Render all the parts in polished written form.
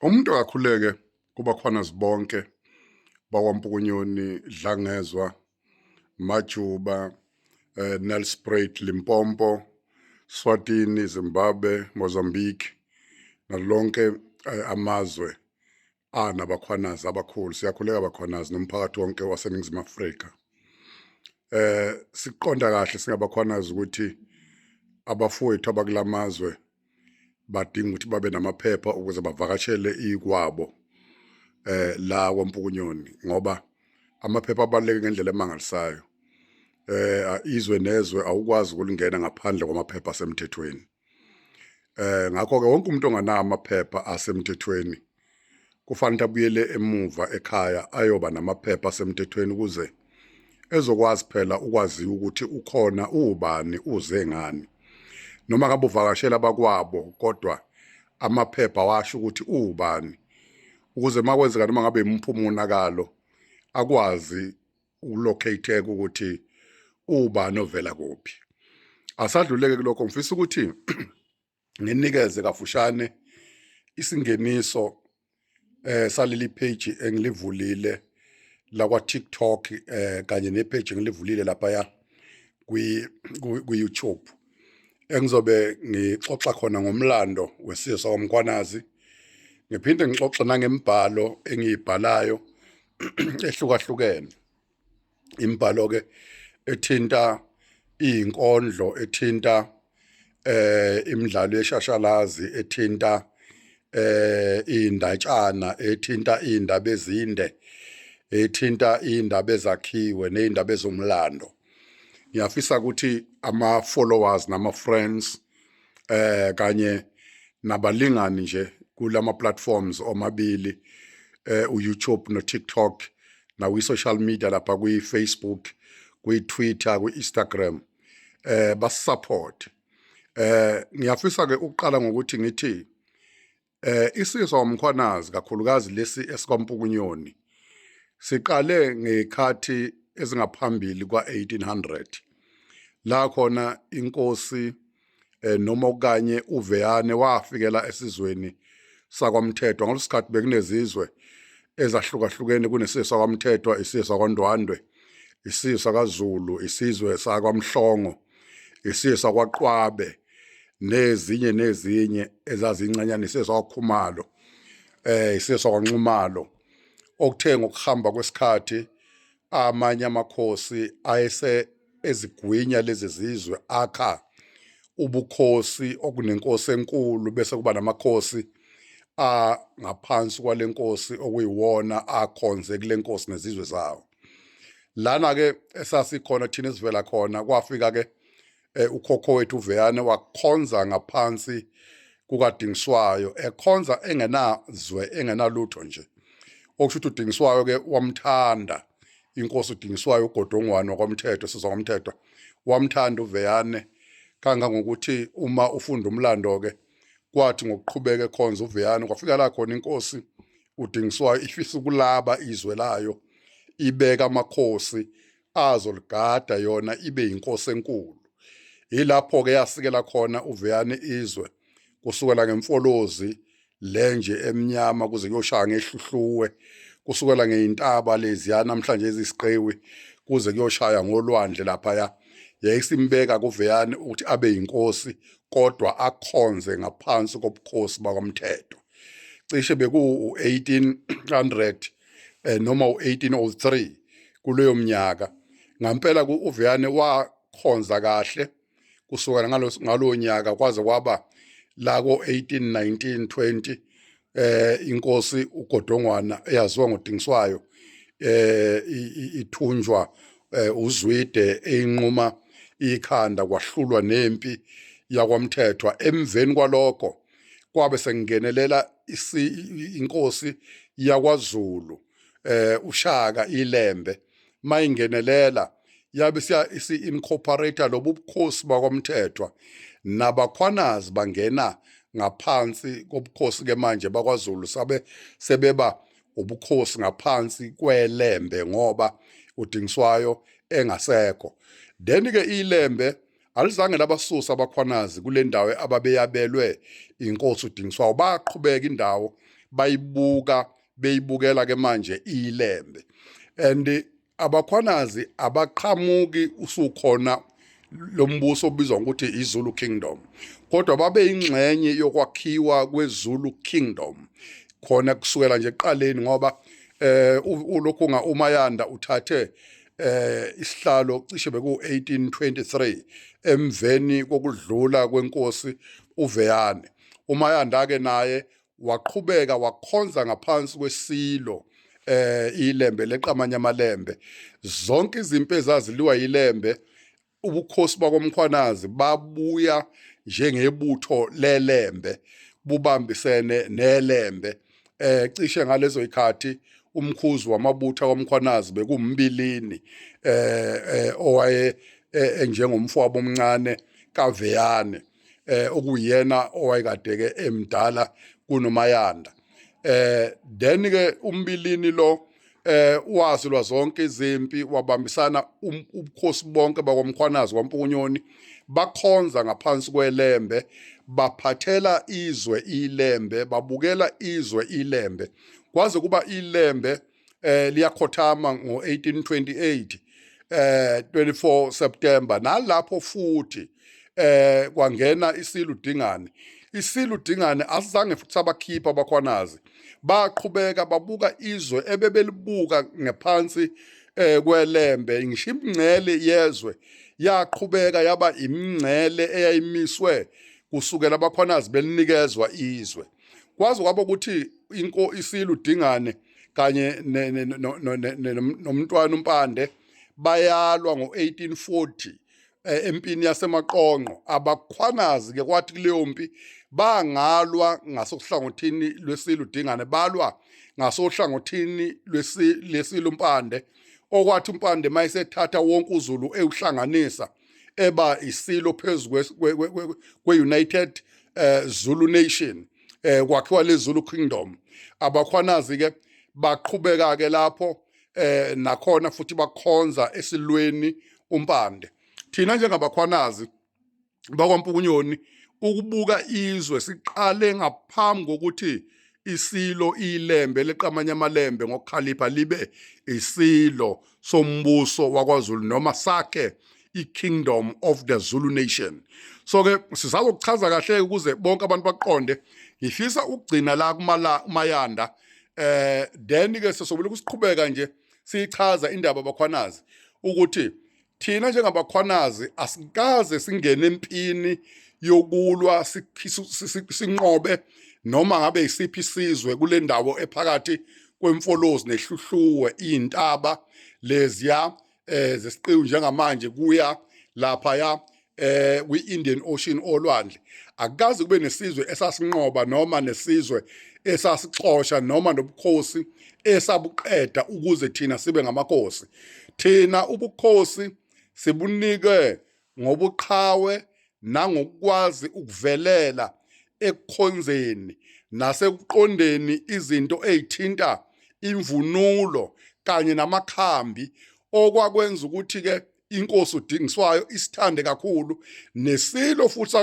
Umuntu akakhuleke kubakhwanazi bonke bakwaMpukunyoni, Dlangezwa, Majuba, Nelspruit, Limpopo, Swatini, Zimbabwe, Mozambique nalonke amazwe anabakhwanazi abakhulu. Siyakhuleka bakhwanazi nomphakathi wonke waseNingizimu Afrika. Siqonda kahle singabakhwanazi ukuthi abafowethu abakulamazwe badinga ukuthi babe namaphepha ukuze bavakashele ikwabo la kwaMpukunyoni, ngoba amaphepha abaluleke ngendlela emangalisayo. Izwe nezwe awukwazi ukulingena ngaphandle kwamaphepha asemthethweni. Ngakho ke wonke umuntu onganawo amaphepha asemthethweni kufanele abuyele emuva ekhaya ayoba namaphepha asemthethweni ukuze ezokwazi phela ukwaziwa ukuthi ukhona, uwubani, uze ngani. Noma ngabe uvakashela abakwabo, kodwa amaphepha washo ukuthi uwubani, ukuze makwenzeka noma ngabe imuphi umonakalo akwazi ukulocate ukuthi ubani ovela kuphi. Asadluleke kulokho, ngifisa ukuthi nginikeze kafushane isingeniso saleli page engilivulile la kwa TikTok kanye ne page engilivulile lapha ya kwi YouTube, engizobe ngixoxa khona ngomlando wesizwe sakwaMkhwanazi, ngiphinde ngixoxe nangemibhalo engiyibhalayo ehlukahlukene. Imibhalo ke ethinta izinkondlo, ethinta imidlalo yeshashalazi, ethinta indatshana, ethinta indaba ezinde, ethinta indaba ezakhiwe nezindaba ezomlando. Ngiyafisa ukuthi ama followers nama friends kanye nabalingani nje kulama platforms omabili, uYouTube no TikTok, na kwi social media lapha kwi Facebook, kwi Twitter, kwi Instagram, basupport. Ngiyafisa ke ukuqala ngokuthi ngithi isizwe sakwaMkhwanazi, kakhulukazi lesi esikwaMpukunyoni, siqale ngekhathi ezingaphambili kwa-1800, la khona inkosi noma okanye uVeyane wafikela esizweni sakwaMthethwa. Ngalesikhathi bekunezizwe ezahlukahlukene, kunesizwe sakwaMthethwa, isizwe sakwaNdwandwe, isizwe sakaZulu, isizwe sakwaMhlongo, isizwe sakwaQwabe, nezinye nezinye ezazincanyana, isizwe sakwaKhumalo, isizwe sakwaNxumalo. Okuthe ngokuhamba kwesikhathi amanye amakhosi ayese ezigwinya lezi zizwe, akha ubukhosi okunenkosi enkulu, bese kuba namakhosi angaphansi kwalenkosi okuyiwona akhonze kule nkosi nezizwe zawo. Lana ke esasikhona thina esivela khona, kwafika ke ukhokho wethu uVeyane wakhonza ngaphansi kukaDingiswayo, ekhonza engenazwe, engenalutho nje. Okusho ukuthi uDingiswayo ke wamthanda inkosi uDingiswayo uGodongwane wakwamthetho, sizwa kwamthetho, wamthanda uVeyane kangangokuthi uma ufunda umlando ke, kwathi ngokuqhubeka ekhonza uVeyane, kwafika la khona inkosi uDingiswayo ifisa ukulaba izwe layo, ibeka amakhosi azoligada, yona ibe inkosi enkulu. Yilapho ke yasikela khona uVeyane izwe kusukela ngemfolozi lenje emnyama kuze kuyoshaya ngehluhluwe, kusukela ngeyintaba leziya namhlanje ezisiqiwi kuze kuyoshaya ngolwandle laphaya. Yayisimbeka kuVeyane ukuthi abe yinkosi, kodwa akhonze ngaphansi kobukhosi bakwamthetho. Cishe beku-1800 noma u-1803 kuleyo minyaka. Ngampela uVeyane wakhonza kahle kusukela ngalo nyaka kwaze kwaba la ko 1819 20, inkosi uGodongwana eyaziwa ngoDingiswayo ithunjwa uZwide, eyinquma ikhanda, kwahlulwa nempi yakwaMthethwa. Emveni kwalokho kwabe sengenelela inkosi yakwaZulu, uShaka iLembe. Mayingenelela yabe siya isi incorporate lobu bukhosi bakwaMthethwa, nabakhwanazi bangena ngaphansi kobukhosi ke manje bakwaZulu, sabe sebeba ubukhosi ngaphansi kweLembe ngoba uDingiswayo engasekho. Then ke iLembe alizange labasusa abakhwanazi kule ndawo ababeyabelwe inkosi uDingiswayo, baqhubeka indawo. Bayibuka beyibukela ke manje iLembe, and abakhwanazi abaqhamuki usukhona lombuso obizwa ngokuthi iZulu Kingdom, kodwa babe ingxenye yokwakhiwa kweZulu Kingdom khona kusukela nje ekuqaleni, ngoba ulokhu nga uMayanda uthathe isihlalo cishe beku-1823 emveni kokudlula kwenkosi uVeyane. UMayanda ke naye waqhubeka wakhonza ngaphansi kwesilo iLembe leqamanye amalembe. Zonke izimpi ezaziliwa yiLembe, ubukhosi bakoMkhwanazi babuya njengebutho leLembe bubambisene neLembe. Cishe ngalezo zikhathi umkhuzi wamabutho kwaMkhwanazi bekuMbilini, owaye enjengomfowabo omncane kaVeyane, okuyena owayekade ke emdala kunoMayanda. Then ke uMbilini lo wazilwa zonke izimpi, wabambisana ubukhosi bonke bakwaMkhwanazi kwaMpukunyoni, bakhonza ngaphansi kweLembe, baphathela izwe iLembe, babukela izwe iLembe kwaze kuba iLembe liyakhothama ngo-1828, 24 September. Nalapho futhi kwangena isilu Dingane. Isilu Dingane asizange futhi sabakhipha abakhwanazi, baqhubeka babuka izwe ebebelibuka ngephansi kweLembe. Ngisho imingcele yezwe yaqhubeka yaba imingcele eyayimiswe kusukela abakhwanazi belinikezwa izwe, kwaze kwaba ukuthi inko isilu Dingane kanye nomntwana uMpande bayalwa ngo-1840 empini yaseMaqonqo. Abakhwanazi ke kwathi kuleyo mpi bangalwa ngasohlangothini lwesilu Dingane, balwa ngasohlangothini lwesilu Mpande, okwathi uMpande mayesethatha wonke uZulu ewuhlanganisa eba isilo phezu kwe-United Zulu Nation, kwakhiwa le Zulu Kingdom. Abakhwanazi ke baqhubeka ke lapho nakhona futhi bakhonza esilweni uMpande. Thina njengabakhwanazi bakwaMpukunyoni, ukubuka izwe siqale ngaphambi kokuthi isilo iLembe leqamanye amalembe ngokukhalipha libe isilo sombuso wakwaZulu noma sakhe i-Kingdom of the Zulu Nation. So ke sisazokuchaza kahle ukuze bonke abantu baqonde. Ngifisa ukugcina la kumala uMayanda, then ke sisobule ukusiqhubeka nje siyichaza indaba abakhwanazi, ukuthi thina njengabakhwanazi asikaze singene empini yokulwa sinqobe noma ngabe isiphi isizwe kule ndawo ephakathi kweMfolozi neHluhluwe, iy'ntaba leziya zesiqiwu njengamanje kuya lapha ya kwi-Indian Ocean olwandle. Akukaze kube nesizwe esasinqoba noma nesizwe esasixosha noma nobukhosi esabuqeda ukuze thina sibe ngamakhosi. Thina ubukhosi sibunike ngobuqhawe nangokwazi ukuvelela ekukhonzeni nasekuqondeni izinto ezithinta imvunulo kanye namakhambi, okwakwenza ukuthi ke inkosi uDingiswayo isithande kakhulu, nesilo futhi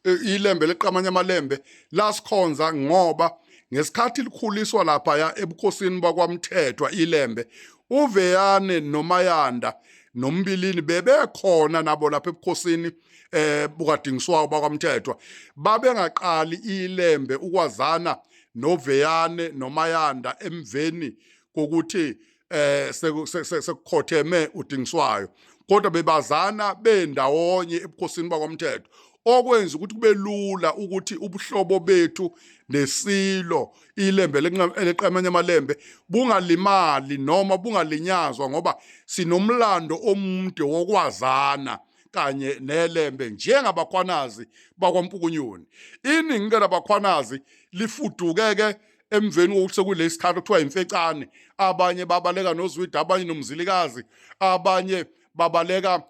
iLembe leqamanye amalembe lasikhonza, ngoba ngesikhathi likhuliswa lapha ya ebukhosini bakwaMthethwa iLembe, uVeyane noMayanda noMbilini bebekhona nabo lapha ebukhosini bukaDingiswayo bakwaMthethwa. Babengaqali iLembe ukwazana noVeyane noMayanda emveni kokuthi sekukhotheme uDingiswayo, kodwa bebazana bendawonye ebukhosini bakwaMthetho, okwenza ukuthi kube lula ukuthi ubuhlobo bethu nesilo iLembe eleqamanye amalembe bungalimali noma bungalinyazwa, ngoba sinomlando omude wokwazana kanye neLembe njengabakhwanazi bakwaMpukunyoni. Iningi ke labakhwanazi lifuduke ke emveni kokuthi sekulesi sikhathi okuthiwa imfecane. Abanye babaleka noZwide, abanye noMzilikazi, abanye babaleka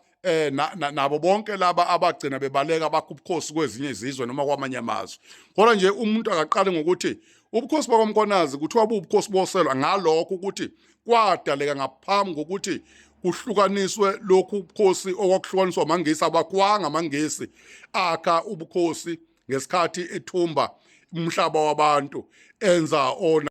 nabo bonke laba abagcina bebaleka bakha ubukhosi kwezinye izizwe noma kwamanye amazwe. Kodwa nje umuntu akaqale ngokuthi ubukhosi bakwaMkhwanazi kuthiwa buwubukhosi boselwa ngalokho ukuthi kwadaleka ngaphambi kokuthi kuhlukaniswe lokhu ubukhosi okwakuhlukaniswa amaNgisi. Abakwanga amaNgisi akha ubukhosi ngesikhathi ethumba. umhlaba wabantu enza ona.